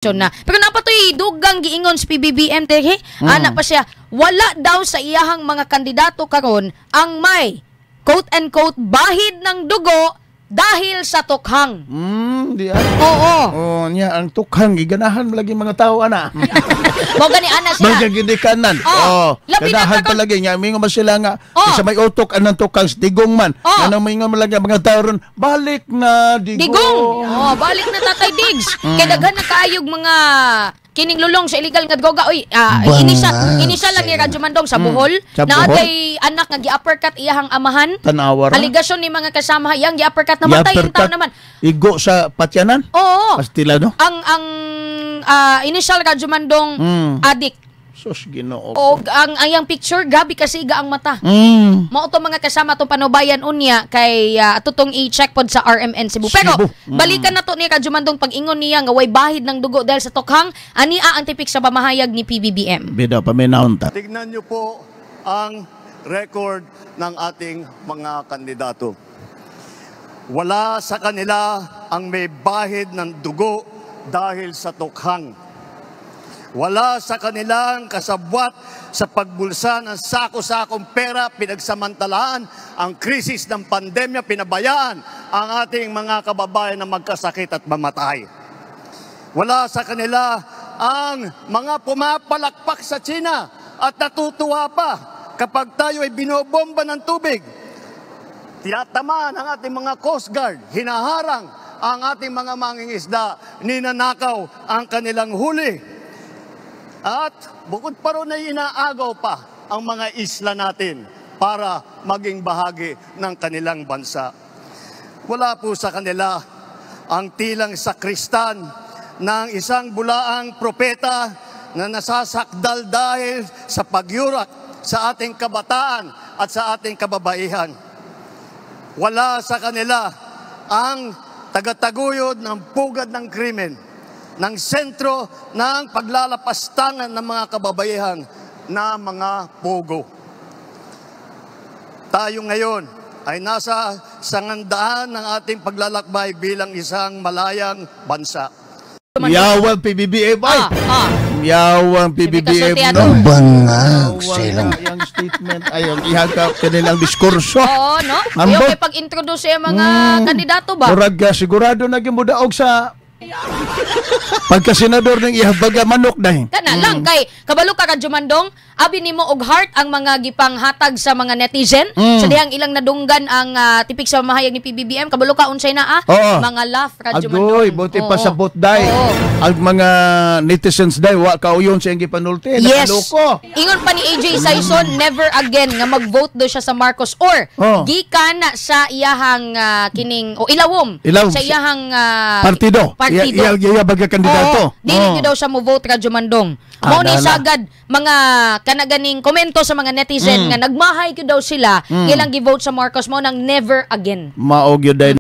Na. Pero napatoy dugang giingon sa PBBM tehe, ana pa siya, wala daw sa iyahang mga kandidato karon ang may quote and quote bahid ng dugo dahil sa tokhang. Di ay. Oo. Oh, niya ang tukhang giganahan lagi mga tao ana. Mo gani ana siya. Mga ginikanan. Oh, Oh, labi na ganahan karon- palagi nga mingon man sila nga Oh. sa may utok anang tukhang digong man. Oh. Nga mingon man lagi ang mga tao ron, balik na digong. Digong. Oh, balik na, Tatay Diggs. Kay daghan na kaayog mga kining lulong sa illegal nga droga. Oy, inisa lang ni Radyo Mandong sa Bohol. Sa Naa Bohol? kay anak nga gi-uppercut iyahang amahan. Tanawa ra. Aligasyon ni mga kasama yang gi-uppercut, namatay yung tao I-uppercut. Naman. Igo sa patyanan. Oo. Pastila, no? Ang initial, Radyo Mandong, addict. Sus, Ginoo. Og ang ayang picture, gabi kasi iga ang mata. Mao to, mga kasama, tong panubayan unya kay atong i-check pod sa RMN Cebu. Pero Cebu. Balikan na to ni Radyo Mandong pag-ingon niya nga way bahid ng dugo dahil sa tokhang, ania ang tipik sa pamahayag ni PBBM. Bida paminawon ta. Tignan niyo po ang record ng ating mga kandidato. Wala sa kanila ang may bahid ng dugo dahil sa tokhang. Wala sa kanilang kasabwat sa pagbulsa ng sako-sakong pera, pinagsamantalaan ang krisis ng pandemya, pinabayaan ang ating mga kababayan na magkasakit at mamatay. Wala sa kanila ang mga pumapalakpak sa China at natutuwa pa kapag tayo ay binobomba ng tubig. Tinatamaan ang ating mga Coast Guard, hinaharang ang ating mga mangingisda, ninanakaw ang kanilang huli. At bukod pa ron ay inaagaw pa ang mga isla natin para maging bahagi ng kanilang bansa. Wala po sa kanila ang tilang sakristan ng isang bulaang propeta na nasasakdal dahil sa pagyurak sa ating kabataan at sa ating kababaihan. Wala sa kanila ang tagataguyod ng pugad ng krimen, ng sentro ng paglalapastangan ng mga kababaihan na mga POGO. Tayo ngayon ay nasa sangandaan ng ating paglalakbay bilang isang malayang bansa. Yawang PBBM ay. Yawang PBBM, Kasulti no. Bangag Yawang silang ang statement ay ang ihang ka kanilang diskurso. Oo, no? Ambot. Yung kay pag-introduce sa mga kandidato ba? Murag ka, sigurado na gyud modaog sa pagka-senador ng ihabaga manok dahil. Kana lang kay kabalo ka, Radyo Mandong, abi nimo og heart ang mga gipanghatag sa mga netizen sa dihang ilang nadunggan ang tipik sa mahayag ni PBBM. Kabalo ka unsay naa? Oo. Mga laugh, Radyo Agoy, Mandong. buti pa Oo. sa bot day. Oo. Ang mga netizens day wa kauyon sa iyang gipanulti. Yes. Nakaloko. Ingon pa ni AJ Sayson, never again nga mag-vote do siya sa Marcos or gikan na sa iyahang kining o ilawom, Ilawom sa iyahang Partido. Partido. Iya, iya, iya baga kandidato. Oo, dili gyud daw siya mo vote, Radyo Mandong. Mao ni dala. sagad mga kanaganing komento sa mga netizen nga nagmahay gyud daw sila ilang gi-vote sa Marcos, mao nang never again. Mao gyud day.